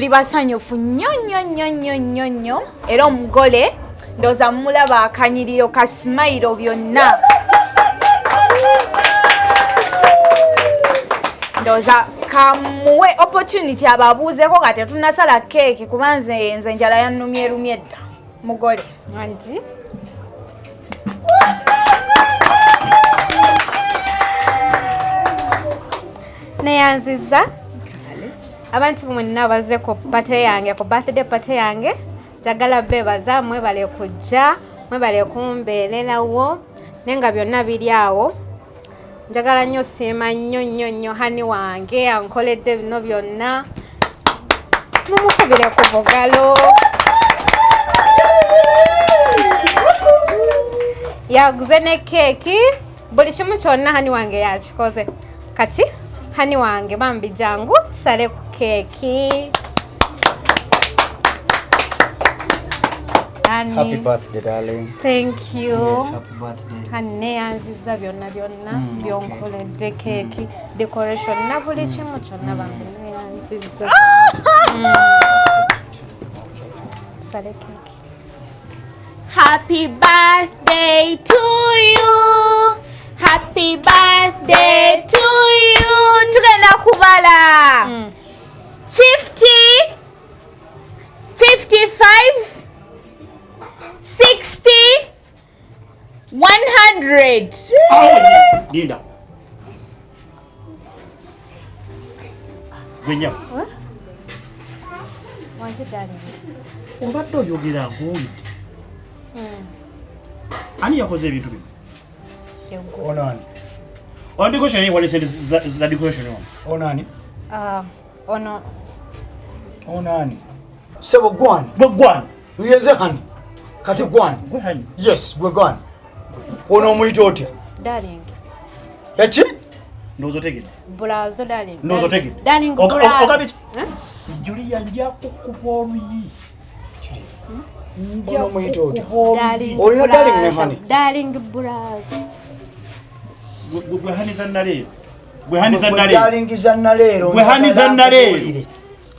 Tuli basanyufu nnyo nnyo nnyo nnyo nnyo nnyo, era omugole ndowooza mumulaba akanyiriro ka simayiro byonna. Ndowooza kamuwe opportunity ababuuzeeko nga tetunnasala keeki, kuba nze enjala yannumye erumye dda. Mugole. Angi. Neyanziza abantu mwenna bazze ku party yange, ku birthday party yange. Njagala bebaza, mwebale kujja, mwebale kumbeererawo, naye nga byonna biri awo. Njagala nnyo siima nnyo nnyo nnyo honey wange ankoledde bino byonna, mumukubire ku bugalo. Yaguze ne keeki, buli kimu kyonna honey wange yakikoze. Kati honey wange bambi jangu tusale ku keeki. Honey. Happy birthday, darling. Thank you. Yes, happy birthday. Honey, neyanziza byonna byonna byonkoledde, keeki, decoration na buli kimu kyonna, bambi neyanziza. Sale keeki. Happy birthday to you. Happy birthday to you. Tugenda kubala. 50, 55, 60, 100. Linda. Gwe nnyabo. Wangi darling. Obadde oyogera nkuwulidde. Ani yakoze ebintu bino? Onani? On decoration wale sente za decoration ono. Onani? Ah, ono. Onani? Sebo gwani? Gwe gwani? Yenze honey. Kati gwani? Gwe honey. Yes, gwe gwani. Ono omuyita otya? Darling. Eki? Ndowooza otegedde. Bulazo darling. Ndowooza otegedde. Darling, Ogambye bulazo. ki? Julia, nja kukuba oluyi. Ono omuyita otya? Darling. Olina darling ne bulazo. honey? Darling bulazo. Gwe honey za naleero. Gwe honey za naleero. Darling za naleero. Gwe honey za naleero.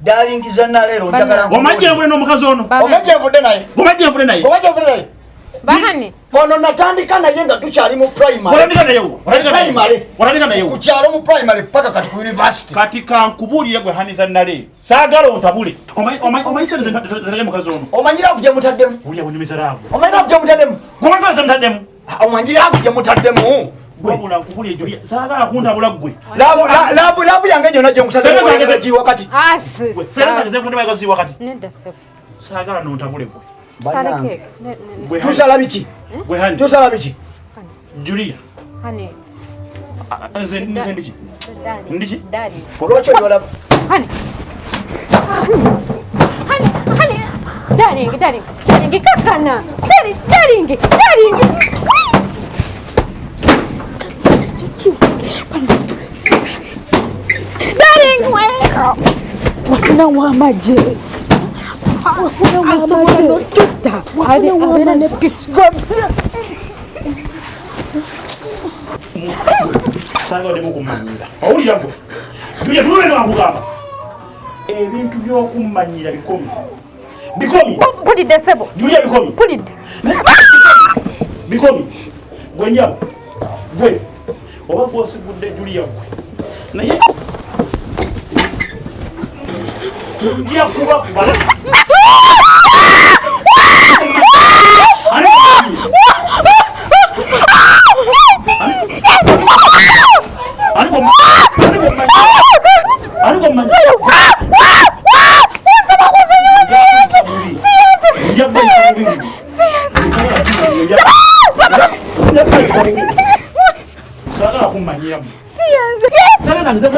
Darling za naleero njagala Omajja envule n'omukazi ono. Omajja envudde naye. Omajja envule naye. Omajja envudde naye. Bahani. Ono natandika naye nga tukyali mu primary. Watandika naye wo. Watandika naye. Primary. Watandika naye wo. Ku kyalo mu primary paka kati ku university. Kati kankubuulire gwe honey za naleero. Saagala ontabule. Omanyi sente zenalye mukazi ono. Omanyi love gye mutaddemu. Wulira bunyumiza love. Omanyi love gye mutaddemu. Gwe sente zemutaddemu. Omanyi love gye mutaddemu. Wabula nkubuulire Julia, saagala kuntabula ggwe. Love love yange gyonna gye nkutaddemu Sente zange giwa kati. Ah, Gwe sis. sente zange zenkutaddemu agaziwa kati. Nedda sebo. Saagala nontabule gwe. Tusale keeki. Ne. Gwe honey. Tusala biki? Gwe honey. Tusala biki? Julia. Honey. Nze ndiki? Darling. Ndiki? Darling. Lwaki oli Honey. Honey, honey. Darling, darling. Darling, kakana. Darling, darling, darling. Darling, wake. Wafuna w'amagye. Wafuna w'amagye. Wafuna w'amagye. Saagala odemu okummanyira. Owulira gwe. Julia, tunule nga nkugamba. Ebintu by'okummanyira bikomi. Bikomi. Mpulidde sebo. Julia, bikomi. Mpulidde. Bikomi. Gwe nnyabo. Gwe. Oba gwosigudde Julia gwe. Naye nja kuba kubala. Ani Ani gwe Ani gwe mmanyi? Nja kubayisa bubi. Saagala kummanyira mmwe. Sente zange ze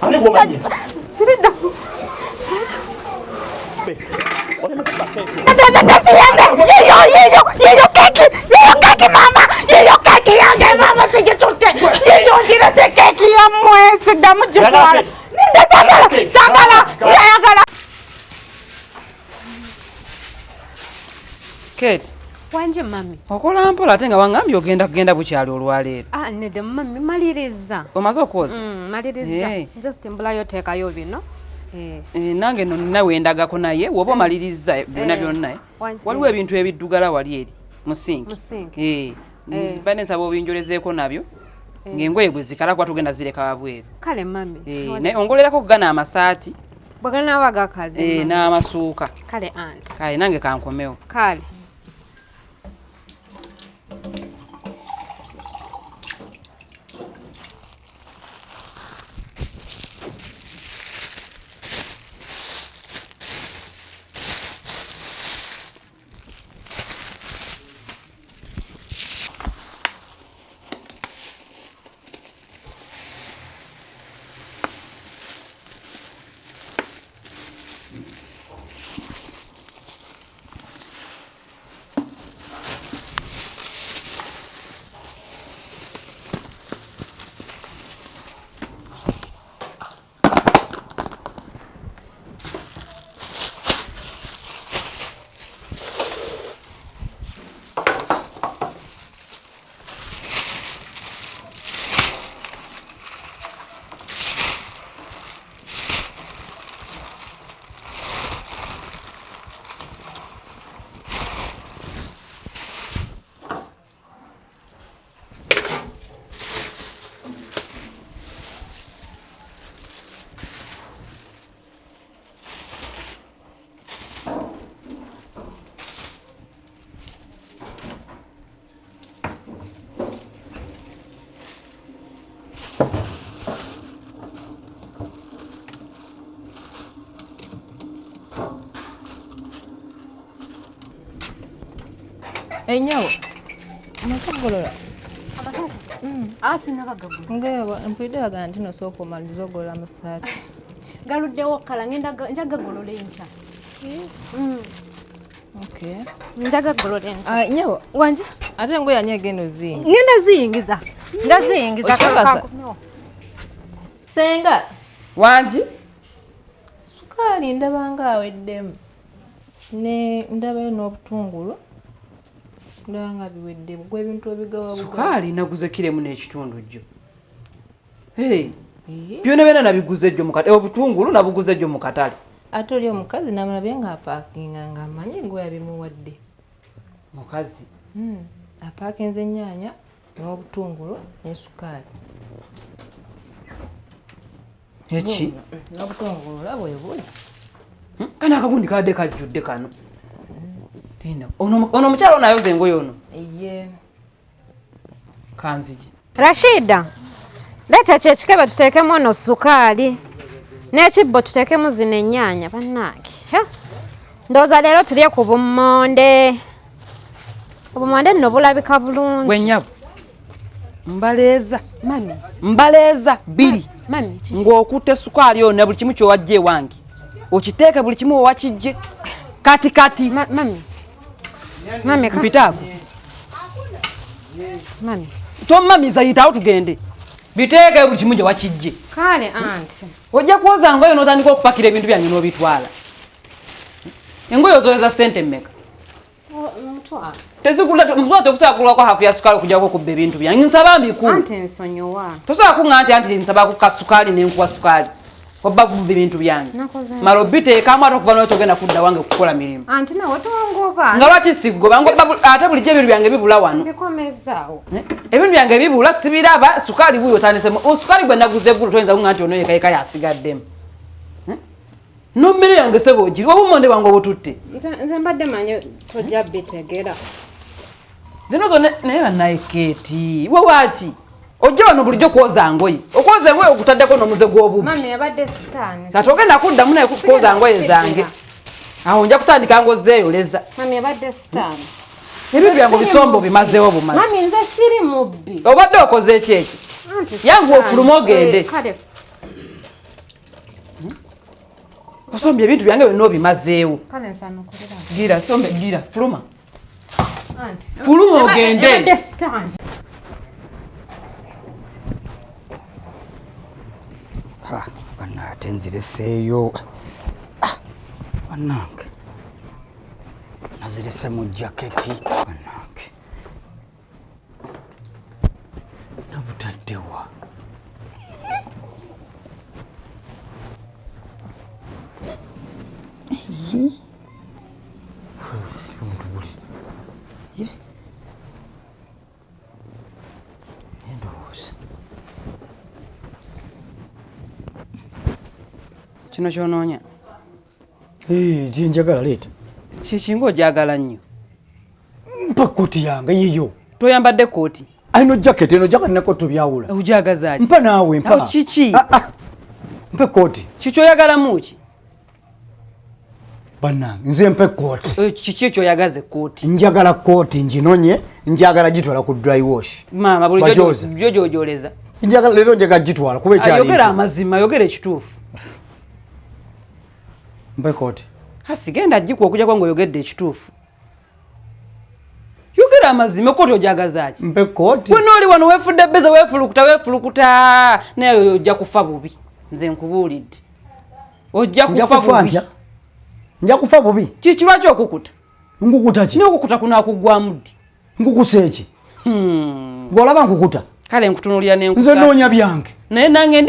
Ani gw'omanyi? Siridda. Yeyo keki, yeyo keki mama, yeyo keki yange mama, sigitutte. Yeyo ngirese keki yammwe, siddamu gitwala. Nedda saagala, saagala, syayagala. Kate. Wanje mami. Okola mpola ate nga wangambye ogenda kugenda bukyali olwaleero. Ah, nedda mami maliriza. Omaze okwoza? Maliriza. Hey. Just mbulayo teekayo bino. Hey. Nange nno nina wendagako naye woba omalirizza byonna byonna. Waliwo ebintu ebiddugala wali eri mu sinki. Mu sinki. Mba nsaba obinjolezeeko nabyo. Ng'engoye bwe zikala kuba tugenda zireka wabweru. Kale mami. Naye ongolerako kugana amasaati. Bwe ganaaba gakaze. N'amasuuka. Kale aunt. Kale nange kankomewo. Kale. Enyawo amasogolola asinabagagula mpulidde bagamba nti nosooka omaliriza ogolola amasaati galuddewo kkala ngenda njagagolola enkya. Njagagolola enkya. Nyawo wanje ate engoye ani egenda oziyingiza? Ngenda ziyingiza ndaziyingiza. Senga wangi sukaali ndabanga aweddemu ne ndabayo n'obutungulu ndabanga biwedde gwe ebintu obigawa. Sukaali naguze kiremu n'ekitundu jjo. Byonna byonna nabiguze jjo mu katale, obutungulu nabuguze jjo mu katale. Ate oli omukazi namulabye ng'apaakinga ng'amanyi engoye abimuwadde. Mukazi? Apaakinze ennyaanya n'obutungulu ne sukaali. Eki? N'obutungulu olaba bwe buli. Kano akagundi kabadde kajjudde kano. Ono omukyala ono ayoza engoye ono? Ye. Kanzigi. Rashida, leeta kye ekikebe tuteekemu ono sukaali n'ekibbo tuteekemu zino ennyaanya bannange. Ndowooza leero tulye ku bummonde. Obumonde nno bulabika bulungi. Gwe nnyabo. Mbaleeza. Mami. Mbaleeza bbiri. Mami, kiki? Ng'okutte sukaali ono na buli kimu ky'owajja ewange. Okiteeke buli kimu owakijje. Kati kati. Mami. Mami, mpitaako. Mami. Tommamiza yitawo tugende. Biteeke buli kimu gye wakijje. Kale anti. Ojja kwoza ngoye n'otandika okupakira ebintu byange n'obitwala. Engoye ozoyeza ssente mmeka? Mutwalo. Tezigula mutwalo tegusobola kugulako hafu ya sukaali okujjako okubba ebintu byange. Nsaba mbikulu. Anti nsonyiwa. Tosobola kuŋŋa nti anti nsaba ku kasukaali ne nkuwa sukaali. Obba kubba ebintu byange. Mala obiteekamu ate okuva n'olwo togenda kudda wange kukola mirimu. Anti nawe tongoba. Nga lwaki siggoba? Ate bulijjo ebintu byange bibula wano. Bikomezaawo. Ebintu byange bibula sibiraba sukaali wuuyo otandisemu. Osukaali gwe naguze eggulo toyinza kuŋŋa nti ono yekayeka yasigaddemu. N'emmere yange ssebo ogiri obumonde bwange obututte. Nze mbadde manyi tojja bitegera. Zino zonna naye bannaye Keeti we waaki? Ojja wano bulijjo kwoza ngoye. Okwoza engoye okutaddeko n'omuze gw'obubbi. Mami yabadde sitaani. Kati ogenda kuddamu naye kwoza ngoye zange. Awo nja kutandika ng'ozeeyoleza. Mami yabadde sitaani. Ebintu byange obisombo bimazeewo bumaze. Mami nze siri mubbi. Obadde okoze ki ekyo? Yangu ofulume ogende. Kale. Osombye ebintu byange byonna obimazeewo. Kale nsanukulira. Gira, sombe, gira, fuluma. Anti. Fuluma ogende. Yabadde sitaani. Bana ate nzireseeyo. Bannange. Nazirese mu jaketi. Bannange. Nabutaddewa. Ye. Ndowooza. Kino kyonoonya. Kyenjagala leeta. Kiki ng'ogyagala nnyo? Mpa kkooti yange yiyo. Toyambadde kkooti? Eno jaketi eno jaketi ne kkooti obyawula. Ogyagaza ki? Mpa naawe mpa. Awo kiki? Mpa ekkooti. Kiki oyagalamu ki? Bannange nze mpa ekkooti. Kiki ekyoyagaza ekkooti? Njagala kkooti nginonye, njagala gitwala ku dry wash. Maama bulijjo gy'ogyoleza. Njagala leero njagala gitwala kuba ekyali. Yogera amazima, yogera ekituufu. Mpa ekkooti. Asigenda gikuwa okujjako ng'oyogedde ekituufu. Yogera amazima, ekkooti ogyagaza ki? Mpa ekkooti. Wena oli wano weefudde beze weefulukuta weefulukuta naye ojja kufa bubi. Nze nkubuulidde. Ojja kufa bubi. Nja kufa bubi. Kiki lwaki okukuta? Nkukuta ki? N'okukuta kunaakuggwamu ddi? Nkukusa eki? Ng'olaba nkukuta. Kale nkutunuulira ne nkusaasira. Nze nnoonya byange. Naye nange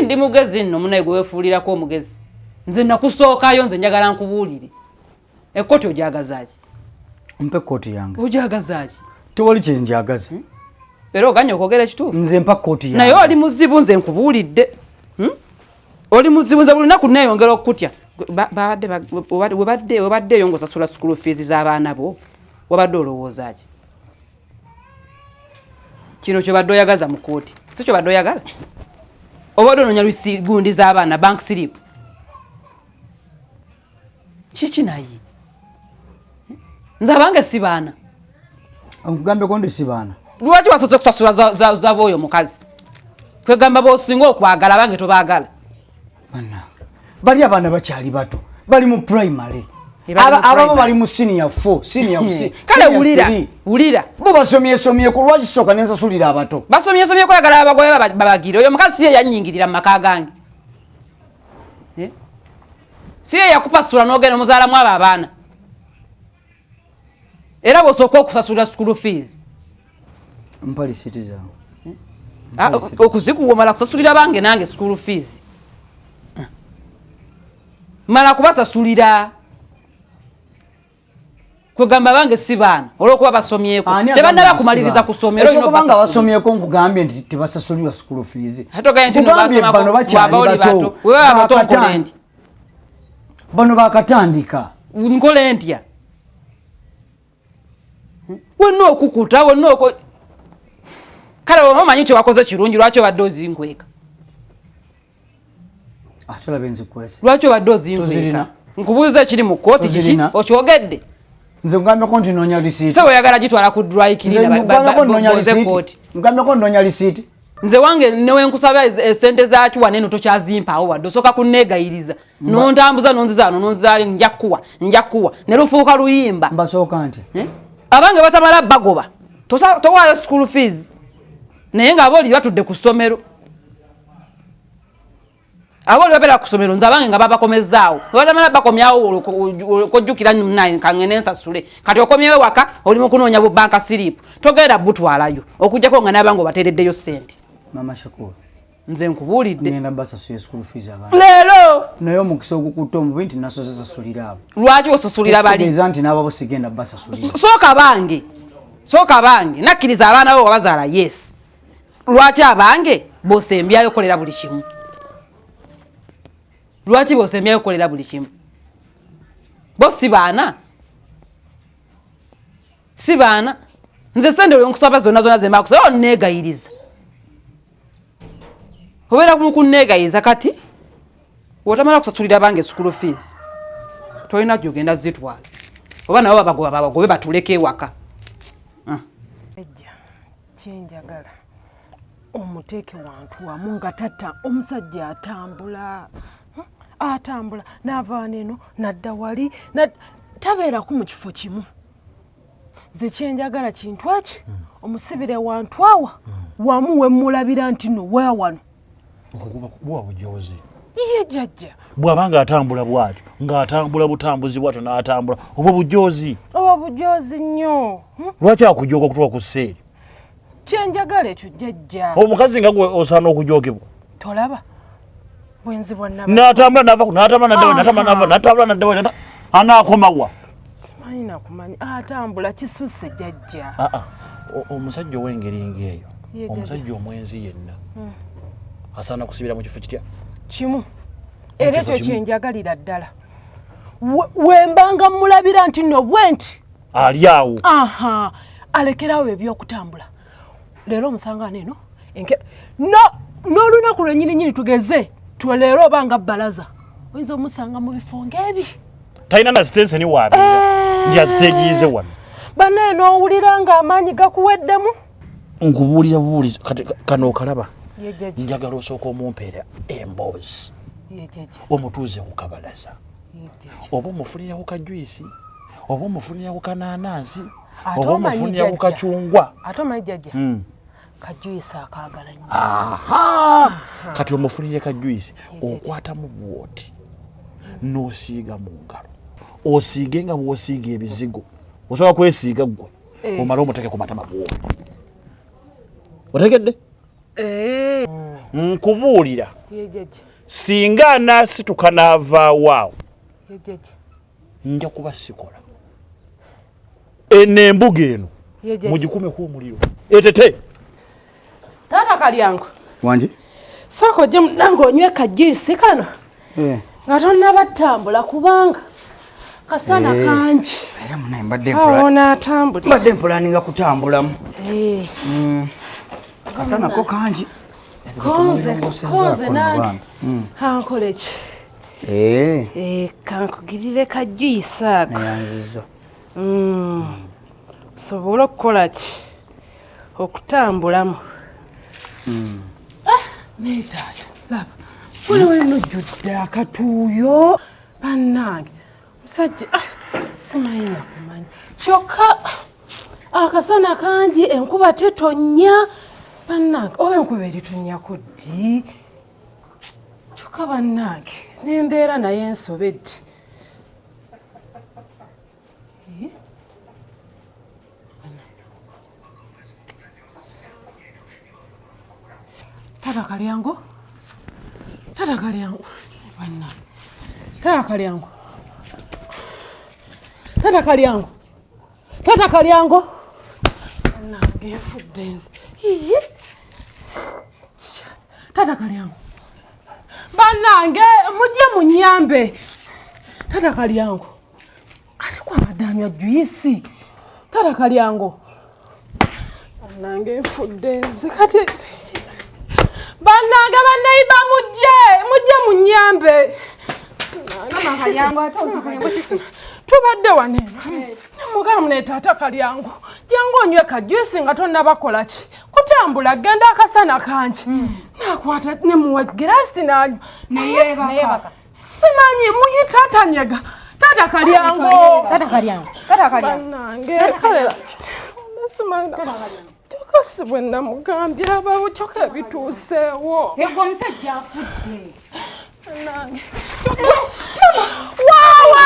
ndi mugezi nno munnaye gwe weefuulirako omugezi. Nze nakusookayo nze njagala nkubuulire. Ekkooti ogyagaza ki? Mpa ekkooti yange. Ogyagaza ki? Tewali kye njagaza. Era oganye okwogera ekituufu? Nze mpa kkooti yange. Naye oli muzibu nze nkubuulidde. Oli muzibu nze buli lunaku neeyongera okukutya. Webaddeeyo ng'osasula school fees z'abaana bo, wabadde olowooza ki? Kino kyobadde oyagaza mu kkooti, si kyobadde oyagala? Obadde onoonya gundi z'abaana, bank slip. Kiki naye? Nze abange si baana. Nkugambeko ndi si baana. Lwaki wasoose okusasula z'oyo omukazi? Kwegamba b'osinga okwagala abange tobaagala. Bali abaana bakyali bato, bali mu primary. Abamu bali mu senior 4, senior 6. Kale wulira, wulira. Bo basomyesomye ku lwaki sooka ne nsasulira abato? Basomyesomye kwagala abagoye babagire. Oyo omukazi si ye yannyingirira mu maka gange. Si ye yakupasula n'ogenda omuzaalamu abo abaana. Era bw'osooka okusasulira school fees. Mpa lisiti zange. Okuzikuwa omala kusasulira bange nange school fees. Mala kubasasulira. Kwegamba bange si baana olw'okuba basomyeko. Tebannaba kumaliriza kusoma era olina okubanga basomyeko nkugambye nti tebasasulirwa school fees. Ate ogambye nti no basomako bw'aba oli bato. Wewe bato nkole ntya? Bano bakatandika. Nkole ntya? Wenna okukuta, wenna oko. Kale oba omanyi kye wakoze kirungi lwaki obadde ozinkweka? Ate olaba enzikwese. Lwaki obadde ozinkweka? Nkubuuza ekiri mu kkooti kiki? Okyogedde? Nze nkugambeko nti nnoonya risiiti. Ssebo oyagala gitwala ku dry cleaner boze kkooti. Nkugambeko nnoonya risiiti. Nze wange ne nkusaba esente za kiwa neno tokyazimpaawo wadde osooka kunneegayiriza. Nontambuza nonziza wano nonziza wali nja kukuwa nja kukuwa ne lufuuka luyimba. Mbasooka nti? Abange batamala bagoba. Towaayo school fees. Naye nga abooli batudde ku ssomero. Abooli babeera ku ssomero nze abange nga babakomezaawo. Batamala bakomyawo okujjukira naye kangende nsasule. Kati okomyewo waka oli mu kunoonya bu bank slip. Togenda butwalayo okujjako nga n'abange obateereddeyo ssente. Mama Shakur. Nze nkubuulidde. Ngenda basasula school fees abaana. Leero. Naye omukisa ogukutta omubi nti nasoose sasulira abo. Lwaki osasulira bali? Kitegeeza nti n'ababo sigenda basasulira. Sooka bange. Sooka bange. Nakkiriza abaana bo wabazaala yes. Lwaki abange bosembyayo kolera buli kimu? Lwaki bosembyayo kolera buli kimu? Bo si baana. Si baana. Nze sente olwo nkusaba zonna zonna ze mbakusaba onneegayiriza. Obeera mu kunneegayiriza kati bw'otamala kusasulira bange school fees tolina gy'ogenda zitwala. Oba nabo babagoba babagobe batuleke ewaka. Ejja kyenjagala omuteeke wantu wamu nga tata omusajja atambula atambula n'ava eno n'adda wali tabeerako mu kifo kimu. Nze kyenjagala kintu eki omusibire wantu awa wamu we mmulabira nti no weewano. Okukuba buwa bujozi. Iye jjajja. Bw'aba ng'atambula bw'atyo, ng'atambula butambuzi bw'atyo n'atambula, oba bujoozi? Oba bujoozi nnyo. Lwaki akujooga okutuuka ku sseeri? Kyenjagala ekyo jjajja. Omukazi nga gwe osaana okujoogibwa. Tolaba bwenzi bwa naba. N'atambula n'ava ku n'atambula n'addawo n'atambula n'ava n'atambula n'addawo anaakomawa. Simanyi nakumanya atambula kisusse jjajja. Omusajja ow'engeri ng'eyo, omusajja omwenzi yenna asaana kusibira mu kifo kitya? Kimu. Era ekyo kyenjagalira ddala. Wembanga mmulabira nti nno bwe nti. Ali awo. Aha, alekerawo ebyokutambula. Leero omusanga neno enke no n'olunaku lwennyini nnyini tugeze leero oba nga bbalaza oyinza omusanga mu bifo ng'ebi. Talina na sitenseni waabeera nti aziteegiize wano. Bannaye n'owulira ng'amaanyi gakuweddemu. Nkubuulira bubuulizi kati kano okalaba. Njagala osooka omumpeera emboozi. Omutuuze ku kabalaza. Oba omufunira ku kajuyisi, oba omufunira ku kanaanansi, oba omufunira ku kacungwa. Ate omanyi jjajja, kajuyisi akaagala nnyo. Aha! Kati omufunire kajuyisi, okwatamu bw'oti n'osiiga mu ngalo. Osiige nga bw'osiiga ebizigo. Osobola kwesiiga ggwe, omale omuteeke ku matama bw'oti. Otegedde? Nkubuulira. Singa anaasituka n'avaawo awo, nja kuba sikola. Eno embuga eno mugikumeko omuliro etete. Taata Kalyango. Wangi? Sooka ojje nange onywe kajuisi kano nga tonnaba ttambula kubanga kasana kangi. Era munaye mbadde onaatambula. Mbadde mpulaninga kutambulamu. Kasana ko kangi. Konze nange kankole ki? Kankugirire kajuisi ako. Neyanziza. Sobole okukola ki? Okutambulamu. Naye taata laba waliwo enojjudde akatuuyo bannange musajja simanyi nakumanya kyokka akasana kangi enkuba tetonnya bannange oba enkuba eritonnyako ddi kyokka bannange n'embeera naye ensobedde. Tata Kalyango, Tata Kalyango, bannange, Tata Kalyango, Tata Kalyango, Tata Kalyango, bannange nfudde nze. Iye, Tata Kalyango, bannange mujje munnyambe. Tata Kalyango, ate kwabadde anywa juyisi. Tata Kalyango, bannange nfudde nze kati. Bannange bannayiba mujje, mujje munnyambe. Tubadde wano eno. Namugamba ne Taata Kalyango, jangu onywe kajuisi nga tonnabakola ki? Kutambula genda akasana kangi. Nakwata ne muwa giraasi n'anywa. Naye simanyi muyita tanyega. Taata Kalyango. Taata Kalyango. Taata Kalyango. Bannange kale simanyi. Kyokka si bwe namugambye abawo kyokka ebituuseewo. Egwo omusajja afudde. Bannange. Waawa!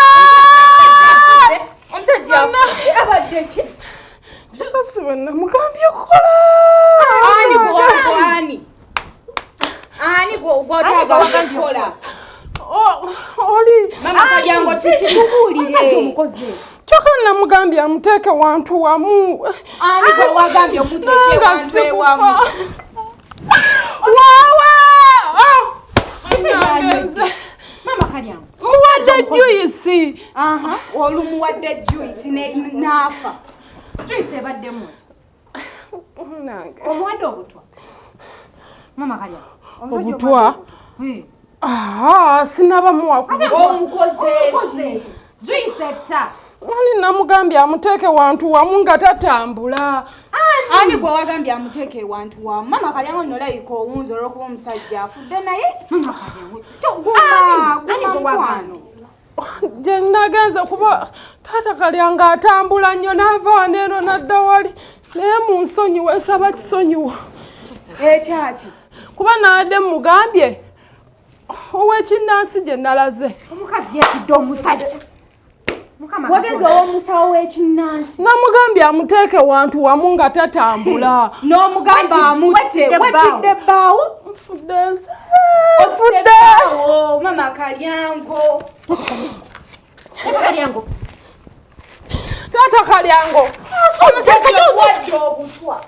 Omusajja afudde abadde ki? Kyokka si bwe namugambye okukola. Ani gwani? Ani gw'otaagala kukola? Oli. Mama Kalyango kiki tubuulire. Kyokka namugambye amuteeke wantu wamu. Ani gwe wagambye omuteeke wantu ewamu? Waawa! Mama Kalyango. Muwadde juyisi. Aha, olumuwadde juyisi n'afa. Juyisi ebaddemu ki? Omuwadde obutwa. Mama Kalyango. Obutwa? Sinaba muwa kubutwa. Omukoze ki? Juyisi etta. Ani namugambye amuteeke wantu wamu nga tatambula. Ani gwe wagambye amuteeke wantu wamu? Mama Kalyango nno olabika owunza olw'okuba omusajja afudde naye. Mama Kalyango. Guma, guma mukwano. Gye nagenze kuba Taata Kalyango atambula nnyo n'ava wano eno n'adda wali. Naye mu nsonyiwe nsaba kisonyiwo. Ekyaki? Kuba naadde mugambye Ow'ekinnansi gye nalaze. Omukazi yatidde omusajja. Wagenze ow'omusawo w'ekinnansi. Namugambye amuteeke wantu wamu nga tatambula. N'omugamba amutte. Wettidde bbaawo? Nfudde nze. Nfudde. Mama Kalyango. Taata Kalyango. Taata Kalyango. Omusajja owadde obutwa.